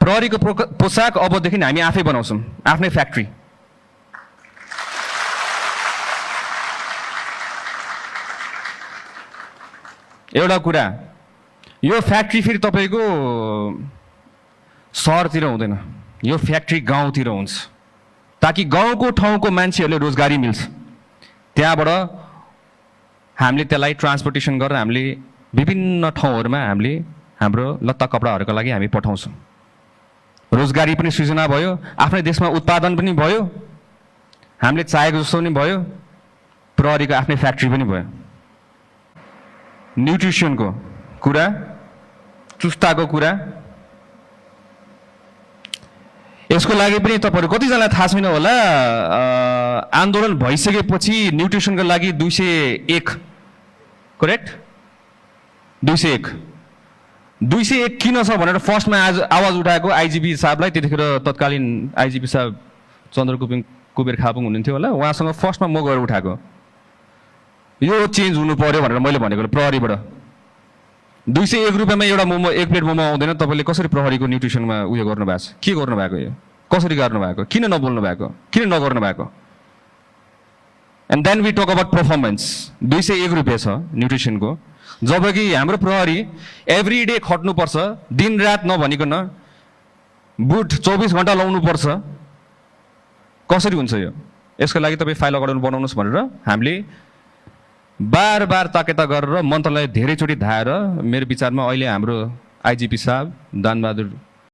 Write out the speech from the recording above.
प्रहरीको पोसाक अबदेखि हामी आफै बनाउँछौँ, आफ्नै फ्याक्ट्री। एउटा कुरा, यो फ्याक्ट्री फेरि तपाईँको सहरतिर हुँदैन, यो फ्याक्ट्री गाउँतिर हुन्छ, ताकि गाउँको ठाउँको मान्छेहरूले रोजगारी मिल्छ। त्यहाँबाट हामीले त्यसलाई ट्रान्सपोर्टेसन गरेर हामीले विभिन्न ठाउँहरूमा हामीले हाम्रो लत्ता कपडाहरूको लागि हामी पठाउँछौँ। रोजगारी पनि सृजना भयो, आफ्नै देशमा उत्पादन पनि भयो, हामीले चाहेको जस्तो पनि भयो, प्रहरीको आफ्नै फ्याक्ट्री पनि भयो। न्युट्रिसनको कुरा, चुस्ताको कुरा, यसको लागि पनि तपाईँहरू कतिजनालाई थाहा छैन होला, आन्दोलन भइसकेपछि न्युट्रिसनको लागि 201, करेक्ट? 201 किन छ भनेर फर्स्टमा आज आवाज उठाएको आइजिपी साहबलाई, त्यतिखेर तत्कालीन आइजिपी साहब चन्द्र कुबेर खापुङ हुनुहुन्थ्यो होला, उहाँसँग फर्स्टमा म गएर उठाएको, यो चेन्ज हुनु पर्यो भनेर मैले भनेको प्रहरीबाट। 201 रुपियाँमा एउटा मोमो, एक प्लेट मोमो आउँदैन, तपाईँले कसरी प्रहरीको न्युट्रिसनमा उयो गर्नुभएको छ? के गर्नुभएको? यो कसरी गर्नुभएको? किन नबोल्नु भएको? किन नगर्नु भएको? And then we talk about performance. 201 रुपियाँ छ न्युट्रिसनको, जबकि हाम्रो प्रहरी एभ्री डे खट्नुपर्छ, दिनरात नभनिकन, बुट 24 घन्टा लाउनुपर्छ। कसरी हुन्छ यो? यसको लागि तपाईँ फाइल अगाडि बनाउनुहोस् भनेर हामीले बार बार ताकेता गरेर मन्त्रालय धेरैचोटि धाएर, मेरो विचारमा अहिले हाम्रो आइजिपी साहब दानबहादुर